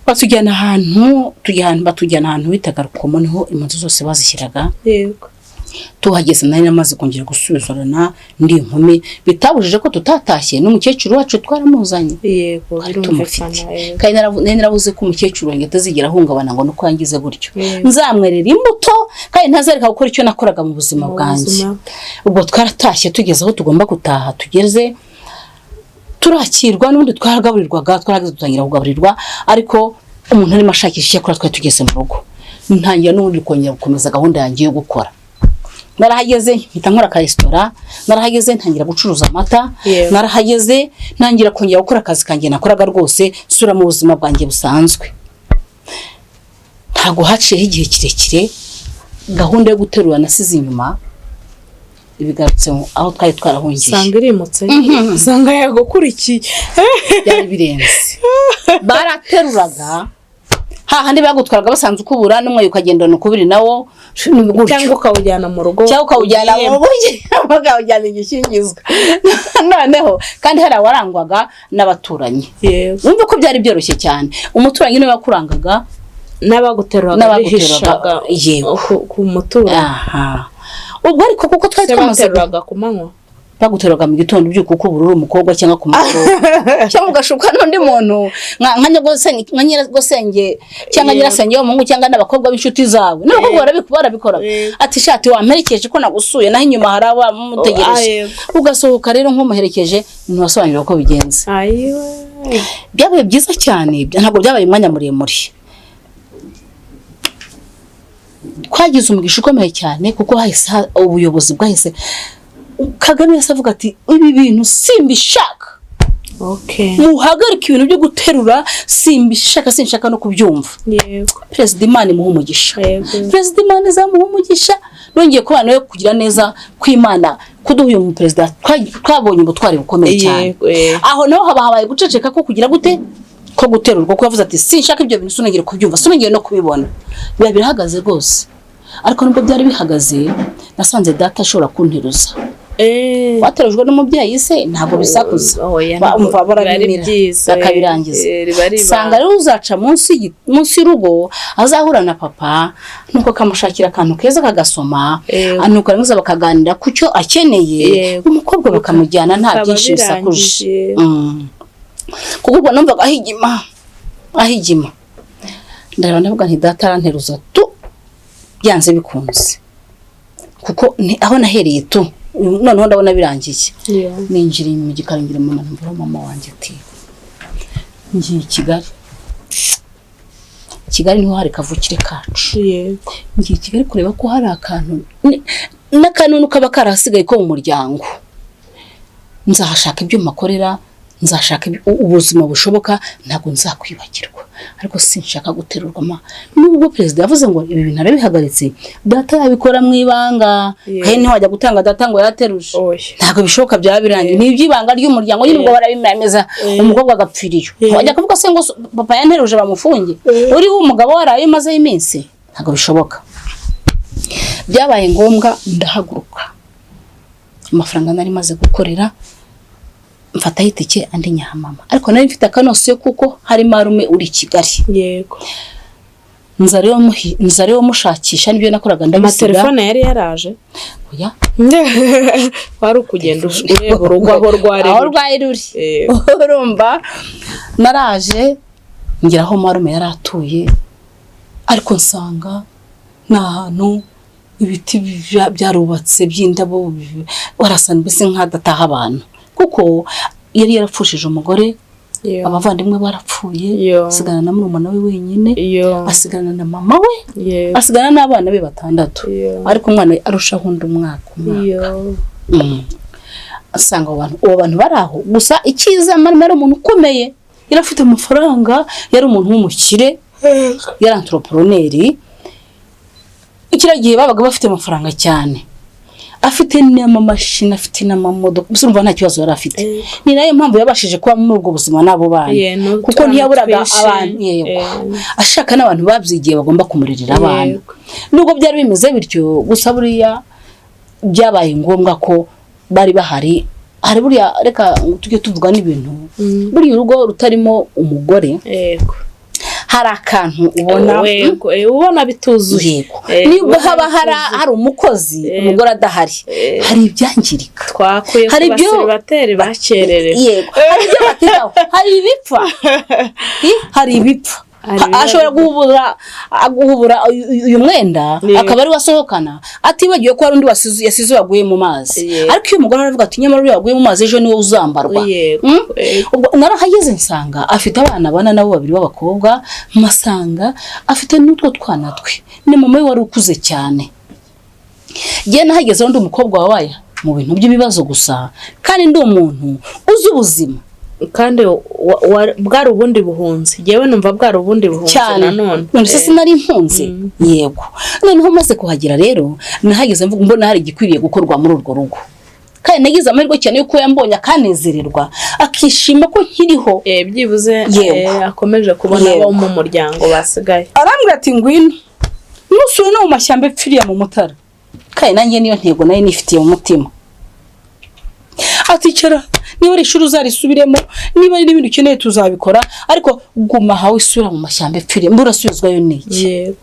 Batujyana ahantu, tujya ahantu, batujyana ahantu bitaga Rukomo, niho impunzi zose bazishyiraga. Tuhageze nari namaze kongera gusubizana ndi inkumi, bitabujije ko tutatashye n'umukecuru wacu twaramuzanye. Twari Birumvikana. tumufite. Yego. Kandi nari naravuze ko umukecuru wanjye atazigera ahungabana ngo nuko yangize gutyo. Nzamwerera imbuto kandi ntazareka gukora icyo nakoraga mu buzima Mu bwanjye. buzima. Ubwo twaratashye, tugeze aho tugomba gutaha, tugeze turakirwa, n'ubundi twaragaburirwaga, twarageze dutangira kugaburirwa, ariko umuntu arimo ashakisha icyo akora. Twari tugeze mu rugo, ntangira n'ubundi kongera gukomeza gahunda yanjye yo gukora. Narahageze mpita nkora akaresitora, narahageze ntangira gucuruza amata. Narahageze ntangira kongera gukora akazi kanjye nakoraga rwose, nsubira mu buzima bwanjye busanzwe. Ntabwo haciyeho igihe kirekire, gahunda yo guterura nasize inyuma ibigarutse aho twari twarahungiye. Usanga irimutse, usanga yagukurikiye. Byari birenze, barateruraga hahandi bagutwaraga basanze ukubura n'umweyo ukagendana ukubiri nawo ni gutyo. Cyangwa ukawujyana mu rugo. Cyangwa ukawujyana mu ugiyemo. rugo, bakawujyana igikingizwa. Noneho kandi hari awarangwaga n'abaturanyi. Wumva ko byari byoroshye cyane, umuturanyi niwe wakurangaga. N'abaguteruraga N'abaguteruraga, bihishaga yego. ku muturanyi. Aha ubwo ariko kuko twari Se twamaze bateruraga ku manywa? Baguteruraga mu gitondo ubyuka ukubura uri umukobwa, cyangwa ku mugoroba, cyangwa ugashuka n'undi muntu nka nyogosenge, nka nyiragosenge cyangwa nyirasenge w'umuhungu, cyangwa n'abakobwa b'inshuti zawe, n'abakobwa barabikora. Ati: "Shati wamperekeje ko nagusuye, naho inyuma hari abamutegereje." Ugasohoka rero nk'umuherekeje, ntiwasobanurira uko bigenze. Ayiwe. Byabaye byiza cyane, ntabwo byabaye umwanya muremure. Twagize umugisha ukomeye cyane kuko hahise ubuyobozi bwahise, Kagame yahise avuga ati: "Ibi bintu simbishaka. Muhagarike ibintu byo guterura, simbishaka, sinshaka no kubyumva." Perezida, Imana imuha umugisha. Perezida, Imana izamuha umugisha. Nongeye kubana nawe, kugira neza kw'Imana kuduha uyu muperezida, twabonye ubutwari bukomeye cyane. Yego, yego. Aho naho haba habaye guceceka ko kugira gute, ko guterurwa, kuko yavuze ati: "Sinshaka ibyo bintu, sinongere kubyumva, sinongere no kubibona." Biba birahagaze rwose. Ariko nubwo byari bihagaze, nasanze data ashobora kunteruza. Waterujwe n'umubyeyi se ntabwo bisakuza. Oya, ntabwo Umva biba ari barabimira byiza, bakabirangiza. riba ari Sanga ibanga. rero uzaca munsi y'urugo azahura na papa, nuko akamushakira akantu keza kagasoma, nuko yarangiza bakaganira ku cyo akeneye. Umukobwa bakamujyana nta Bikaba byinshi bisakuje. birangije. Kuko ubwo numvaga ahigima ahigima, ndareba ndavuga nti: "Data aranteruza tu byanze bikunze," kuko ni aho nahereye tu, noneho ndabona birangiye. Ninjira mu gikari, ngira mama, ntumvura mama wanjye ati: "Ngiye i Kigali." Kigali niho hari kavukire kacu. Ngiye i Kigali kureba ko hari akantu n'akanunu kaba karahasigaye ko mu muryango. Nzahashaka ibyo makorera, nzashaka ubuzima bushoboka, ntabwo nzakwibagirwa, ariko sinshaka guterurwa ma. Nubwo perezida yavuze ngo ibi bintu arabihagaritse, data yabikora mu ibanga. Kandi ntiwajya gutanga data ngo yateruje. Oya. Ntabwo bishoboka, byaba birangiye, ni iby'ibanga ry'umuryango nyine, ubwo barabimemeza, umukobwa agapfira iyo. Wajya kuvuga se ngo papa yanteruje bamufunge, uriho umugabo waraye umazeho iminsi? Ntabwo bishoboka. Byabaye ngombwa ndahaguruka, amafaranga nari maze gukorera mfataho itike, andi nyaha mama, ariko nari mfite akanosiyo kuko hari marume uri i Kigali. Nza rero mushakisha, n'ibyo nakoraga ndabisiga. Amatelefone yari yaraje? Oya. Wari ukugenda ureba urugo aho rwari aho ruri. Rwari ruri. Urumva naraje ngera aho marume yari atuye, ariko nsanga ni ahantu ibiti byarubatse by'indabo, warasa mbese nk'adataha abantu, kuko yari yarapfushije umugore, abavandimwe barapfuye, asigarana na murumuna we wenyine, asigarana na mama we, asigarana n'abana be batandatu, ariko umwana arushaho undi umwaka umwaka. Asanga abo bantu bari aho gusa. Icyiza, marimo yari umuntu ukomeye, yari afite amafaranga, yari umuntu w'umukire, yari entrepreneur. Kiriya gihe babaga bafite amafaranga cyane, afite n'amamashini, afite n'amamodoka, gusa urumva nta kibazo yari afite. Ni nayo mpamvu yabashije kuba muri ubwo buzima n'abo bana, n'utwana kuko ntiyaburaga twinshi. abantu, yego, ashaka n'abantu babyigiye bagomba kumurerera abana. Nubwo byari bimeze bityo gusa, buriya Byabaye ngombwa ko bari bahari. Hari buriya, reka tujye tuvuga n'ibintu, buriya urugo rutarimo umugore, hari akantu ubona. Yego, ubona bituzuye. Yego. Nibwo Ubona haba hari bituzuye. hari umukozi, umugore adahari, hari ibyangirika. Twakuye Hari ku baseribateri bakererewe. Yego, hari ibyo batitaho, hari ibipfa. Hari ibipfa. Hari ibiba Ashobora guhubura uyu mwenda, akaba ari we asohokana, atibagiwe ko hari undi yasize waguye mu mazi. Ariko iyo umugore aravuga ati: "Nyamara uriya waguye mu mazi ejo niwe uzambarwa." Ubwo narahageze nsanga afite abana bana nabo, babiri b'abakobwa, mpasanga afite n'utwo twana twe. Ni mama we wari ukuze cyane. Njye nahageze ndi umukobwa wabaye mu bintu by'ibibazo gusa, kandi ndi umuntu uzi ubuzima. Kandi bwari ubundi buhunzi, yewe numva bwari ubundi buhunzi. Cyane. Nanone. None se sinari impunzi? Yego. Noneho maze kuhagera rero, nahageze mvuga mbona hari igikwiriye gukorwa muri urwo rugo, kandi nagize amahirwe cyane yuko yambonye akanezererwa, akishima ko nkiriho. Byibuze akomeje kubona abo mu muryango basigaye. Arambwira ati: "Ngwino nusure no mu mashyamba epfiriya mu Mutara." Kandi nanjye niyo ntego nayo nifitiye mu mutima. Ati: "Icara, niba ari ishuri uzarisubiremo, niba ari n'ibindi ukeneye tuzabikora, ariko guma ahawe. Isubira mu mashyamba epfiriya, mbura urasubizwayo n'iki?"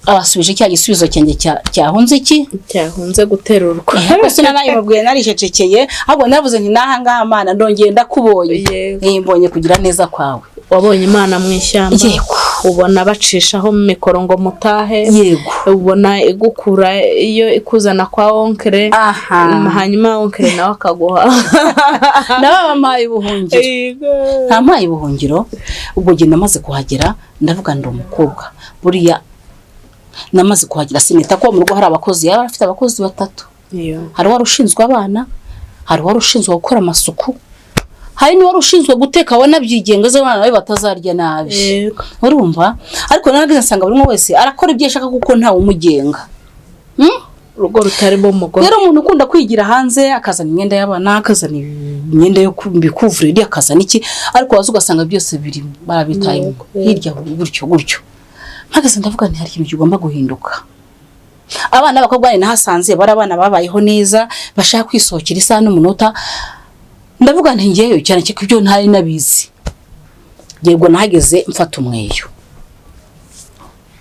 Abasubije cya gisubizo cyanjye cyahunze iki? Cyahunze guterurwa. Ariko sinanayimubwiye, naricecekeye. Ahubwo navuze nti: "N'aha ngaha Mana ndongeye ndakubonye." Mbonye kugira neza kwawe. Wabonye Imana mu ishyamba. Yego. Ubona bacishaho mikoro ngo mutahe. Ubona igukura iyo ikuzana kwa oncle. Hanyuma oncle nawe akaguha. Nawe bampaye ubuhungiro. Ntampaye ubuhungiro. Ubwo njye namaze kuhagera ndavuga ndi umukobwa. Buriya namaze kuhagera sinita ko mu rugo hari abakozi. Yaba afite abakozi batatu. Hari uwari ushinzwe abana, hari uwari ushinzwe gukora amasuku, hari n'uwari ushinzwe guteka wanabyigenga abana be batazarya nabi. Urumva, ariko narageze nsanga buri umwe wese arakora ibyo ashaka kuko ntawe umugenga. Urugo rutarimo umugore. Rero umuntu ukunda kwigira hanze akazana imyenda y'abana, akazana imyenda yo kubikuvureri, akazana iki, ariko waza ugasanga byose biri barabitaye hirya gutyo gutyo. Mpagaze ndavuga nti: "Hari ikintu kigomba guhinduka." Abana b'abakobwa bari nahasanze bari abana babayeho neza, bashaka kwisohokera isaha n'umunota. Ndavuga nti ngeyo cyane ko ibyo ntari nabizi. Yego, nahageze mfata umweyo,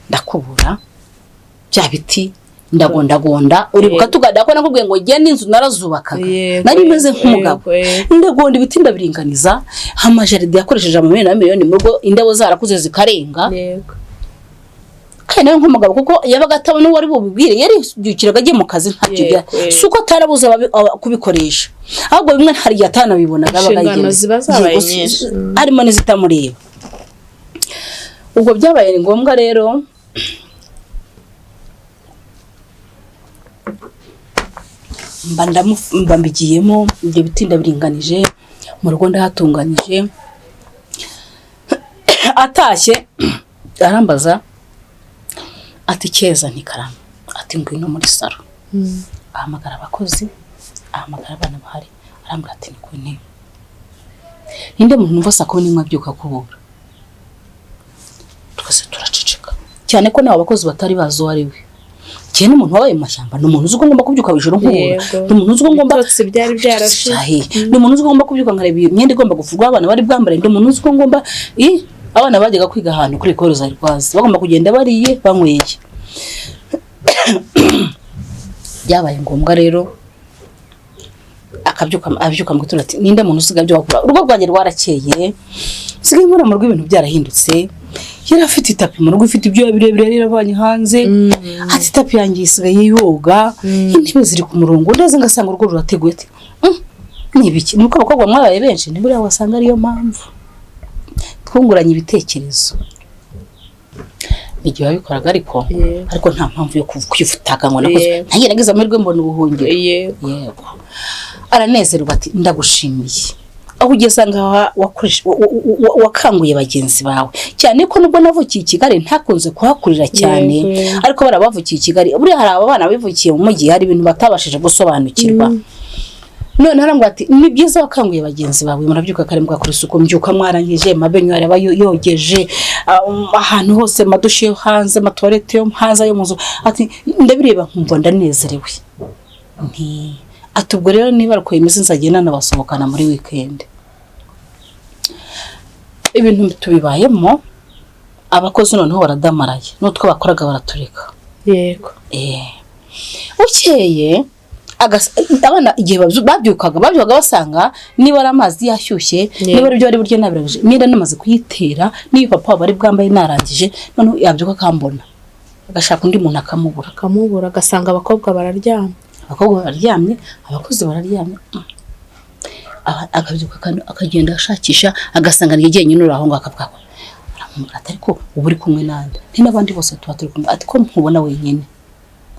ndakubura bya biti, ndagondagonda. Uribuka tuganira ko nakubwiye ngo njye n'inzu narazubakaga? Nari meze nk'umugabo. Ndagonda ibiti, ndabiringaniza, amajaride yakoresheje amamiliyoni na miliyoni mu rugo, indabo zarakuze zikarenga. Kandi nawe nk'umugabo, kuko yabaga atabona uwo ari bubibwire, yaribyukiraga agiye mu kazi, ntacyo si uko atarabuze kubikoresha, ahubwo bimwe hari igihe atanabibonaga, yabaga Inshingano yigendera. ziba zabaye nyinshi. Harimo n'izitamureba. Ubwo byabaye ngombwa rero mba mbigiyemo, ibyo biti ndabiringanije, mu rugo ndahatunganyije. Atashye arambaza ati: "Keza?" Ntikarama. Ati: "Ngwino muri salo." Ahamagara abakozi, ahamagara abana bahari, arambwira ati: "Ni ku ntebe, ninde muntu numva saa 11 abyuka kubura?" Twese turaceceka, cyane ko n'abo bakozi batari bazi uwo ari we. Cyane n'umuntu wabaye mu mashyamba, ni umuntu uzi ko ngomba kubyuka ijoro nkubura. Ni umuntu uzi ko ngomba Ibitotsi byari byarashize. Byahiye. Ni umuntu uzi ko ngomba kubyuka nkareba imyenda igomba gufurwa, abana bari bwambare. Ndi umuntu uzi ko ngomba abana bajyaga kwiga ahantu kuri école za Rwazi, bagomba kugenda bariye banyweye. Byabaye ngombwa rero akabyuka, abyuka mu gitondo ati: "Ninde muntu usigaye abyuka akura?" Urugo rwanjye rwarakeye, nsigaye nkora mu rugo, ibintu byarahindutse. Yari afite itapi mu rugo ifite ibyuya birebire yari yaravanye hanze. Ati: "Itapi yanjye isigaye yoga, intebe ziri ku murongo, ndetse ngasanga urugo rurateguye." Ati: Ni ibiki? Nuko abakobwa mwabaye benshi, ntiburiya wasanga ariyo mpamvu." Twunguranye ibitekerezo igihe wabikoraga, ariko ariko nta mpamvu yo kwifutaga ngo nakoze. Nanjye nagize amahirwe mbona ubuhungiro. Yego, aranezerwa ati: "Ndagushimiye aho ugeze ngaha wakanguye bagenzi bawe." Cyane ko nubwo navukiye i Kigali ntakunze kuhakurira cyane, ariko bariya bavukiye i Kigali, buriya hari aba bana bivukiye mu mujyi, hari ibintu batabashije gusobanukirwa. None arambwira ati: "Ni byiza, wakanguye bagenzi bawe, murabyuka kare mugakora isuku, mbyuka mwarangije, mabenywari aba yogeje, ahantu hose, amadushe yo hanze, amatuwarete yo hanze, ayo mu nzu." Ati: "Ndabireba nkumva ndanezerewe." Nti ati ubwo rero niba ariko imeze nzagenda nabasohokana muri weekend. Ibintu tubibayemo, abakozi noneho baradamaraye, n'utwo bakoraga baratureka. Bukeye abana igihe babyukaga basanga niba ari amazi yashyushye, niba ari ibyo bari buryo nabirangije, imyenda namaze kuyitera, niba papa wabo ari bwambaye narangije. Noneho yabyuka akambona, agashaka undi muntu akamubura. Akamubura, agasanga abakobwa bararyamye. Abakobwa bararyamye, abakozi bararyamye. Akabyuka akagenda ashakisha, agasanga ni jyenyine uri aho ngaho. Akavuga ko aramubwira ati: "Ariko uba uri kumwe nande?" Nti: "N'abandi bose tuba turi kumwe." Ati: "Ko nkubona wenyine,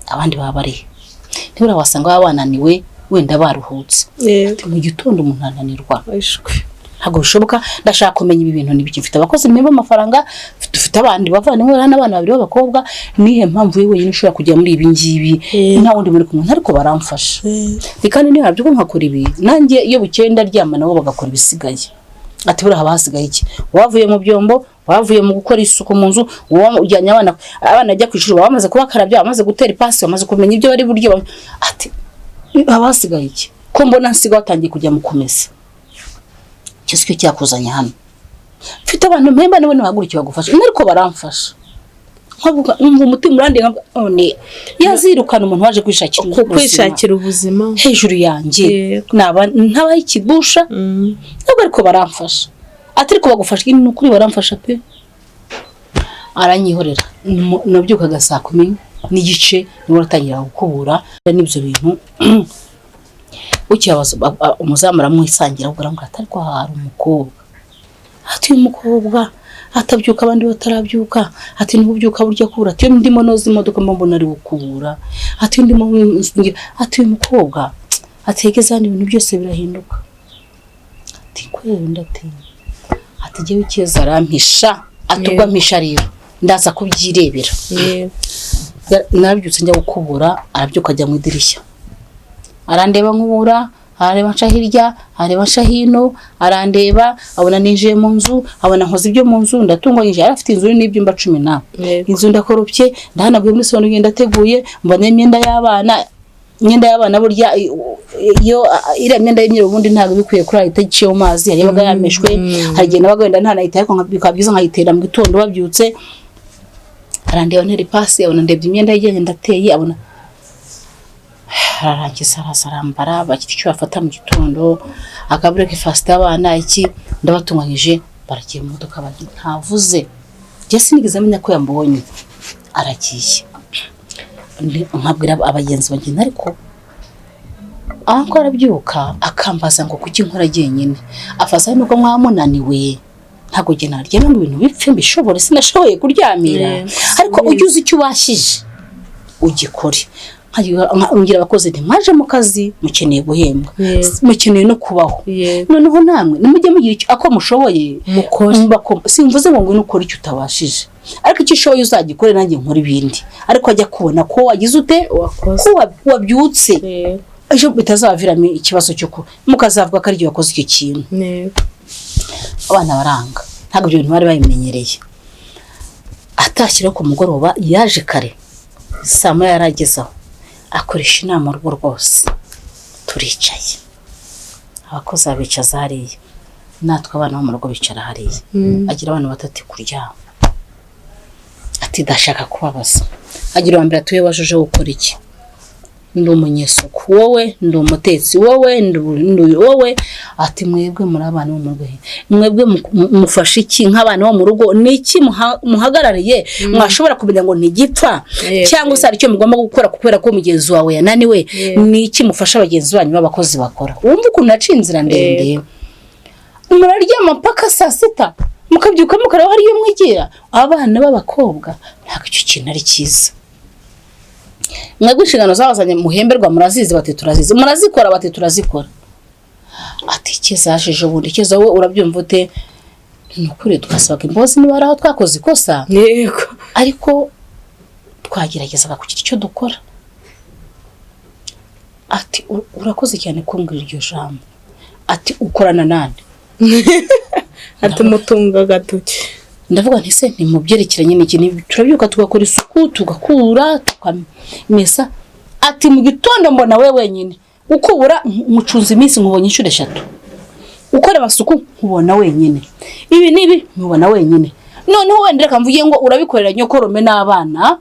abandi baba bari he?" Ntibura wasanga baba bananiwe, wenda baruhutse. Ati: "Mu gitondo umuntu ananirwa." Ishwi. Ntabwo bishoboka, ndashaka kumenya ibi bintu n'ibiki. Mfite abakozi mpemba amafaranga, dufite abandi bavandimwe n'abana babiri b'abakobwa, nihe mpamvu wowe wenyine ushobora kujya muri ibi ngibi nta wundi muri kumwe? Ariko baramfasha. Ni kandi nihabyuka nkakora ibi, nanjye iyo bukeye ndaryama, nabo bagakora ibisigaye. Ati: "Buriya haba hasigaye iki? Wavuye mu byombo, wavuye mu gukora isuku mu nzu, ujyanye abana, abana bajya ku ishuri baba bamaze kubakarabya, bamaze gutera ipasi, bamaze kumenya ibyo bari buryo." Ati: "Haba hasigaye iki ko mbona nsiga watangiye kujya mu kumesa? Icyo si cyo cyakuzanye hano. Mfite abantu mpemba, nibo nibahagurukiye bagufasha." Ariko baramfasha. Nkavuga, numva umutima urandiye, nkavuga none yazirukana umuntu waje kwishakira ku ubuzima kwishakira ubuzima hejuru yanjye, naba ntabaye ikigusha. Ntabwo, ariko baramfasha. Ati: "Ariko bagufasha?" Ni ukuri baramfasha pe. Aranyihorera. Nabyukaga saa 10:30, niwe aratangira gukubura n'ibyo bintu. Bukeye umuzamu aramwisangira, ahubwo aramubwira ati: "Ariko hari umukobwa." Ati: "Uyu mukobwa atabyuka abandi batarabyuka." Ati: "Niba ubyuka burya kubura." Ati: "Iyo ndimo noza imodoka mba mbona ari gukubura." Ati: "Iyo ndimo." Ati: "Uyu mukobwa," ati, "yageze hano ibintu byose birahinduka." Ati: "Kweri?" Ndatinya. Ati: "Jyewe icyeza arampisha." Ati: "Ubwo ampisha rero ndaza kubyirebera." Narabyutse njya gukubura, arabyuka ajya mu idirishya, arandeba nkubura, arareba nca hirya, arareba nca hino, arandeba, abona ninjiye mu nzu, abona nkoze ibyo mu nzu, ndatunganyije. Yari afite inzu n'ibyumba 10. Inzu ndakoropye, ndahanaguye, muri salon ndateguye, mbona imyenda y'abana. Imyenda y'abana burya iyo iriya myenda y'imyeru ubundi ntabwo iba ikwiye kurara itaciye mu mazi, hari yabaga yameshwe. Hari igihe nabaga wenda ntanayitaye, ariko bikaba byiza nkayitera mu gitondo babyutse. Arandeba ntera ipasi, abona ndebye imyenda yegeranye ndateye, abona ararangiza, araza arambara, bagira icyo bafata mu gitondo, akabureka ifasita y'abana iki, ndabatunganyije, baragiye mu modoka, bagiye ntavuze. Njye sinigeze menya ko yambonye aragiye. Nkabwira abagenzi bagenda, ariko aho arabyuka akambaza ngo kuki nkora jyenyine? Afasa nuko mwamunaniwe, ntabwo njye naryama ngo ibintu bipfe mbishobore, sinashoboye kuryamira. Ariko ujye uzi icyo ubashije ugikore. Ngira abakozi nti: "Mwaje mu kazi mukeneye guhembwa, mukeneye no kubaho. Noneho namwe nimujye mugira icyo ako mushoboye mukore." Simvuze ngo ngwino ukore icyo utabashije, ariko icyo ushoboye uzagikore, nanjye nkore ibindi. Ariko ajya kubona ko wagize ute, wakoze, ko wabyutse, ejo bitazaviramo ikibazo cyo ku mukazavuga ko ari igihe wakoze icyo kintu. Abana baranga, ntabwo ibyo bintu bari babimenyereye. Atashyira ku mugoroba, yaje kare, saa 1 yaragezeho, akoresha inama urugo rwose. Turicaye, abakozi babicaza hariya, natwe abana bo mu rugo bicara hariya. Agira abana batatu kuryama. Ati: "Ndashaka kubabaza." Agira uwa mbere atuye: "Wajuje gukora iki?" "Ndi umunyesuku." "Wowe?" "Ndi umutetsi." "Wowe?" "Ndi wowe." Ati: "Mwebwe muri abana bo mu rugo, mwebwe mufashe iki nk'abana bo mu rugo? Ni iki muhagarariye mwashobora kumenya ngo ntigipfa, cyangwa se hari icyo mugomba gukora kubera ko mugenzi wawe yananiwe? Ni iki mufasha bagenzi banyu b'abakozi bakora?" Wumva ukuntu naciye inzira ndende. Muraryama mpaka saa 6, mukabyuka mukareba hariyo mwigira abana b'abakobwa. Ntabwo icyo kintu ari cyiza. Mwebwe inshingano zabazanye muhemberwa murazizi. Bati: "Turazizi." "Murazikora?" Bati: "Turazikora." Ati: "Ikizaje ejo bundi ikiza, wowe urabyumva ute?" Ni ukuri twasabaga imbabazi niba hari aho twakoze ikosa, ariko twageragezaga kugira icyo dukora. Ati: "Urakoze cyane kumbwira iryo jambo." Ati: "Ukorana nande?" Ati: "Umutunga agatoki." Ndavuga nti: "Se ni mu byerekeranye n'iki? Turabyuka tugakora isuku, tugakura, tukamesa." Ati mu gitondo mbona we wenyine ukubura, mucunze iminsi nkubonye inshuro 3, ukora amasuku nkubona wenyine, ibi n'ibi nkubona wenyine. Noneho wenda reka mvuge ngo urabikorera nyokorome n'abana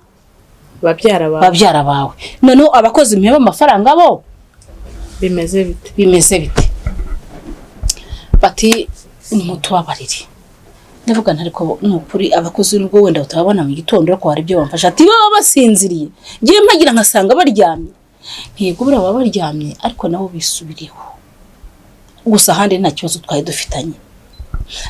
babyara bawe, babyara bawe, noneho abakozi mpeba amafaranga bo bimeze bite? Bimeze bite? Bati nimutubabarire. Ndavuga nti ariko ni ukuri abakozi nubwo wenda utababona mu gitondo, ariko hari ibyo bamfasha. Ati baba basinziriye, ngiye mpagira nkasanga baryamye. Ntiyego, buriya baba baryamye, ariko nabo bisubiriho. Gusa ahandi nta kibazo twari dufitanye,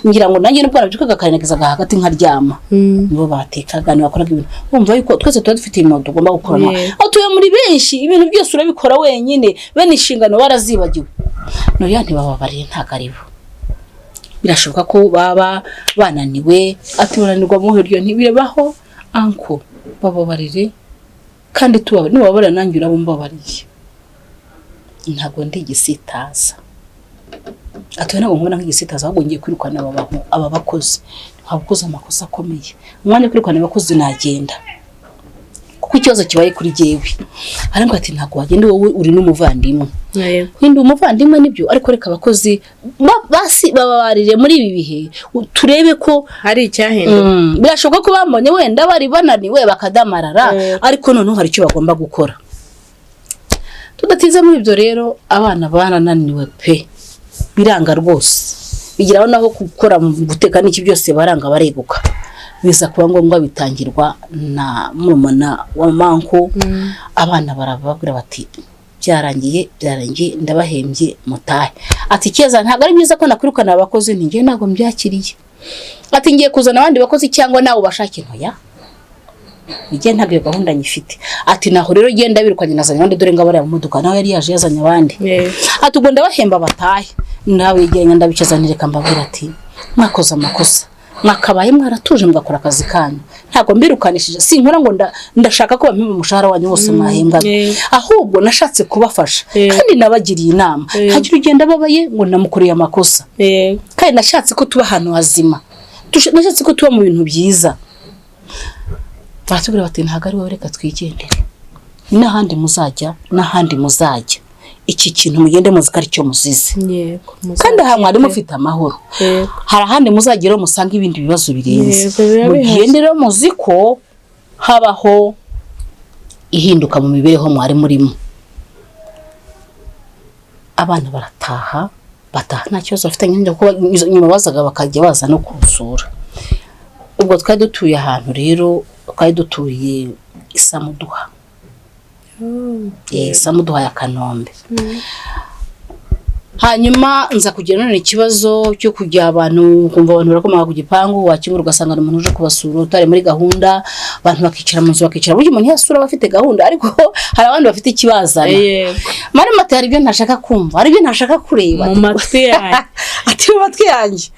ngira ngo nanjye nubwo nabyukaga kare nagezaga hagati nkaryama, nibo batekaga, nibo bakoraga ibintu. Wumva yuko twese tuba dufite imirimo tugomba gukora. Aho tuye muri benshi, ibintu byose urabikora wenyine, bene inshingano barazibagiwe. Noya, ntibababariye, ntabwo ari bo, birashoboka ko baba bananiwe. Ati bananirwa mu buryo ntibibaho, anko bababarire kandi tubabarire, nubabarira nanjye uraba umbabariye, ntabwo ndi igisitaza. Ati ntabwo nkubona nk'igisitaza, ahubwo ngiye kwirukana aba bakozi, waba ukoze amakosa akomeye. Umwanya wo kwirukana abakozi nagenda kuko ikibazo kibaye kuri jyewe. Ariko ati ntabwo wagenda, wowe uri n'umuvandimwe. Wenda umuvandimwe nibyo, ariko reka abakozi basi bababarire muri ibi bihe, turebe ko hari icyahinduka. Birashoboka ko bambonye wenda bari bananiwe bakadamarara, ariko noneho hari icyo bagomba gukora. Tudatinze muri ibyo rero, abana barananiwe pe, biranga rwose, bigeraho naho gukora mu guteka n'iki byose baranga, bareguka. Biza kuba ngombwa bitangirwa na murumuna wa manku. Abana barababwira bati byarangiye, byarangiye, ndabahembye, mutahe. Ati keza, ntabwo ari byiza ko nakwirukana abakozi. Nti ntabwo mbyakiriye. Ati ngiye kuzana abandi bakozi cyangwa nawe ubashake. Ntoya, njye ntabwo iyo gahunda nyifite. Ati naho rero genda birukanye, nazanye abandi, dore ngo bariya mu modoka. Nawe yari yaje yazanye abandi. Ati ubwo ndabahemba batahe. Nawe yegeranya, ndabicaza, ntireka mbabwira. Ati mwakoze amakosa, mwakabaye mwaratuje mugakora akazi kanyu. Ntabwo mbirukanishije, sinkora ngo ndashaka ko bampemba umushahara wanyu wose mwahembwaga, ahubwo nashatse kubafasha kandi nabagiriye inama. Ntagira ugenda ababaye ngo namukoreye amakosa, kandi nashatse ko tuba ahantu hazima, nashatse ko tuba mu bintu byiza. Baratubwira bati ntabwo ari wowe, reka twigendere, n'ahandi muzajya, n'ahandi muzajya, iki kintu mugende muzi ko aricyo muzize, kandi aha mwari mufite amahoro, hari ahandi muzagera musanga ibindi bibazo birenze. Mugende rero muzi ko habaho ihinduka mu mibereho mwari murimo. Abana barataha, bataha nta kibazo bafitanye, kuko nyuma bazaga bakajya baza no kunsura. Ubwo twari dutuye ahantu rero, twari dutuye Isamuduha, Samuduha ya Kanombe. Hanyuma nza kugira none ikibazo cyo kujya abantu, kumva abantu barakomaga ku gipangu, wakingura ugasanga ni umuntu uje kubasura utari muri gahunda. Abantu bakicara mu nzu, bakicara. Burya umuntu yasura aba afite gahunda, ariko hari abandi bafite ikibazana. Mari mati hari ibyo ntashaka kumva, hari ibyo ntashaka kureba mu matwi yanjye. Ati mu matwi yanjye.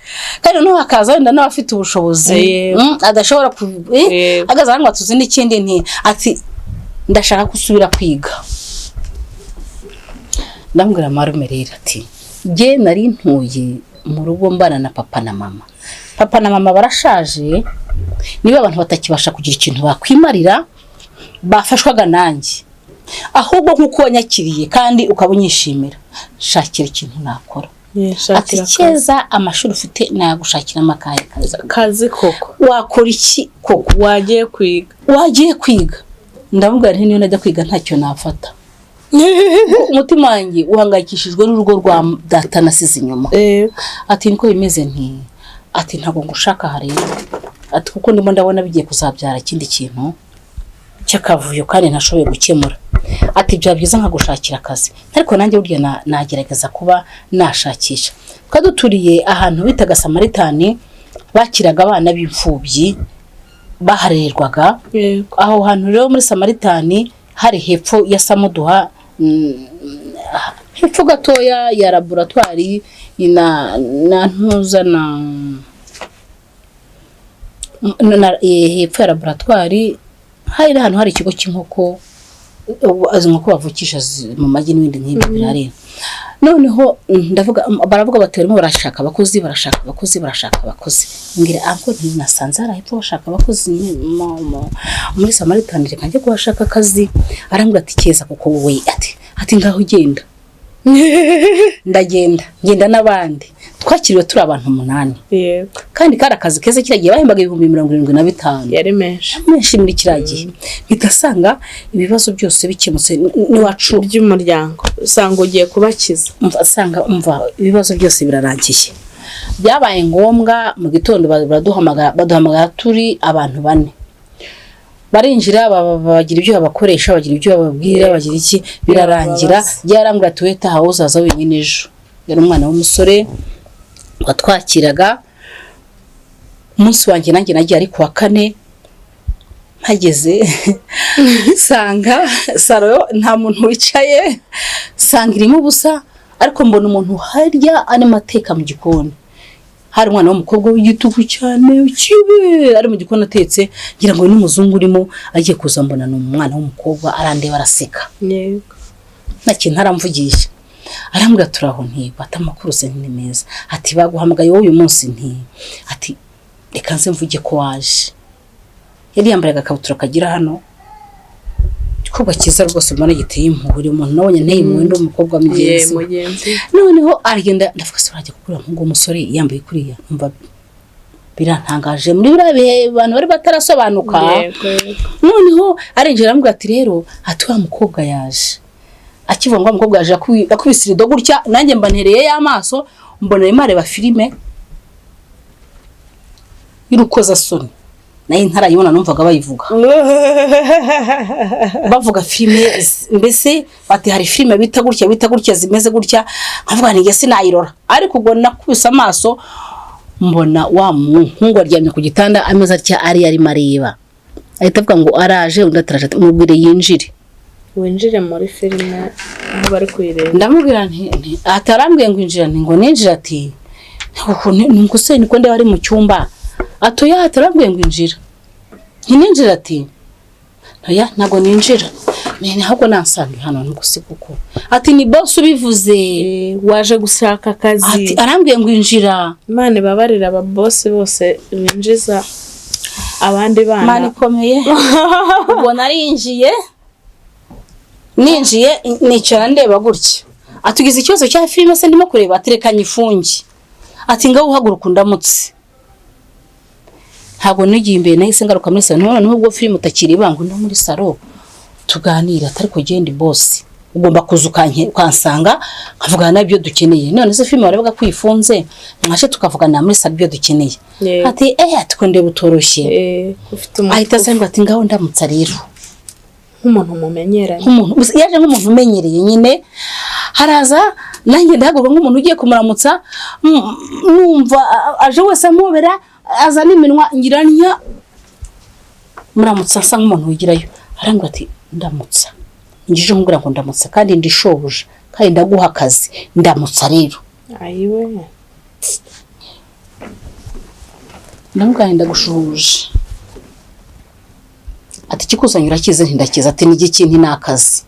Kandi noneho hakaza wenda n'abafite ubushobozi, adashobora ku agaza ngo tuzi n'ikindi. Nti ati ndashaka ko usubira kwiga. Ndamubwira marume rero, ati jye nari ntuye mu rugo mbana na papa na mama, papa na mama barashaje, niba abantu batakibasha kugira ikintu bakwimarira bafashwaga nanjye, ahubwo nk'uko wanyakiriye kandi ukaba unyishimira, shakira ikintu nakora. Ati keza, amashuri ufite nagushakiramo akahe kazi? Kazi koko? Wakora iki koko? Wagiye kwiga. Wagiye kwiga. Ndamubwira nti niyo najya kwiga ntacyo nafata, umutima wanjye uhangayikishijwe n'urugo rwa data nasize inyuma. Ati niko bimeze. Nti ati ntabwo ngushaka aha rero, ati kuko ndimo ndabona bigiye kuzabyara ikindi kintu cy'akavuyo kandi ntashoboye gukemura. Ati byaba byiza nkagushakira akazi, ariko nanjye burya nagerageza kuba nashakisha. Twari duturiye ahantu bitaga Samaritani, bakiraga abana b'imfubyi baharererwaga. Aho hantu rero muri Samaritani hari hepfo ya Samuduha, hepfo gatoya ya laboratwari na ntuza na hepfo ya laboratwari hari n'ahantu hari ikigo cy'inkoko, izi nkoko bavukisha mu magi n'ibindi nk'ibyo birareba. Noneho ndavuga, baravuga bati barimo barashaka abakozi, barashaka abakozi, barashaka abakozi. Mbwira uncle nti nasanze hari hepfo bashaka abakozi muri Samaritan, reka njye kuhashaka akazi. Arambwira ati keza kuko wowe, ati ngaho ugenda. Ndagenda, ngenda n'abandi, twakiriwe turi abantu 8. Kandi kari akazi keza, kiriya gihe bahembaga 75,000. Yari menshi. Menshi muri kiriya gihe. Mpita asanga ibibazo byose bikemutse n'iwacu by'umuryango, usanga ugiye kubakiza. Umva, asanga, umva, ibibazo byose birarangiye. Byabaye ngombwa mu gitondo baraduhamagara, baduhamagara turi abantu 4, barinjira, bagira ibyo babakoresha, bagira ibyo bababwira, bagira iki, birarangira. Bababaza. Yarambwira ati wetaha, uzaza wenyine ejo. Yari umwana w'umusore watwakiraga. Umunsi wanjye nanjye nagiye ari kuwa kane, mpageze nsanga salo nta muntu wicaye, nsanga irimo ubusa, ariko mbona umuntu harya arimo ateka mu gikoni. Hari umwana w'umukobwa w'igitugu cyane kibi ari mu gikoni atetse, ngira ngo ni n'umuzungu urimo agiye kuza, mbona ni umwana w'umukobwa, arandeba araseka. Nta kintu aramvugisha, arambwira turaho, nti bata amakuru se ni meza. Ati baguhamagaye wowe uyu munsi, nti ati reka nze mvuge ko waje. Yari yambaye agakabutura kagira hano, igikobwa cyiza rwose mbona giteye impuhwe, umuntu nabonye nteye impuhwe, ndi umukobwa mugenzi we. Mugenzi. Noneho aragenda, ndavuga se urajya kugura nk'uwo musore yambaye kuriya, numva birantangaje muri biriya bihe abantu bari batarasobanuka. yego yego. Noneho arinjira, aramubwira ati rero, ati wa mukobwa yaje. Akivuga ngo wa mukobwa yaje, akubise irido gutya, nanjye mba ntereye y'amaso, mbona arimo areba filime y'urukozasoni, nayo ntarayibona, numvaga bayivuga, bavuga filime mbese bati hari filime bita gutya, bita gutya, zimeze gutya, nkavuga nti njye sinayirora. Ariko ubwo nakubise amaso mbona wa muhungu aryamye ku gitanda ameze atya, ari arimo areba, ahita avuga ngo araje, undi ataraje, ati mubwire yinjire. Winjire muri filime aho bari kuyireba. Ndamubwira nti ati arambwiye ngo injira, nti ngo ninjira, ati niko se niko ndeba ari mu cyumba, ati oya, ati arambwiye ngo injira, ntininjira, ati oya ntabwo ninjira, ni ahubwo nansanga hano ntugusi kuko ati ni boss ubivuze. Waje gushaka akazi. Ati arambwiye ngo injira. Imana ibabarira ababosi bose binjiza abandi Imana bana. ikomeye. Ubwo narinjiye, ninjiye nicara ndeba gutya, atugize ikibazo cya filime se ndimo kureba, ati reka nyifunge, ati ngaho uhaguruka undamutse. Ntabwo nigiye imbere, nahise ngaruka muri salo, none nubwo filime utakiri ibanga no muri salo tuganira, atari kugenda boss ugomba kuza ukansanga nkavugana n'ibyo dukeneye. None se filime warebaga ko ifunze, mwashe tukavugana muri salo ibyo dukeneye. Ati ati ko ndeba utoroshye. Ufite umutwe. Ahita asanga ati ngaho ndamutsa rero. Nk'umuntu mumenyeranye. Nk'umuntu yaje nk'umuntu umenyereye nyine, haraza nanjye ndahaguruka nk'umuntu ugiye kumuramutsa, numva aje wese ampobera, azana iminwa, ngira ntya muramutsa, asa nk'umuntu wigirayo, arambwira ati ndamutsa, ngije nkubwira ngo ndamutsa kandi ndi shobuja kandi ndaguha akazi, ndamutsa rero. Ayiwe. Ndamubwira nti ndagushuhuje. Ati ikikuzanye urakizi? Nti ndakizi. Ati ni igiki? Nti ni akazi.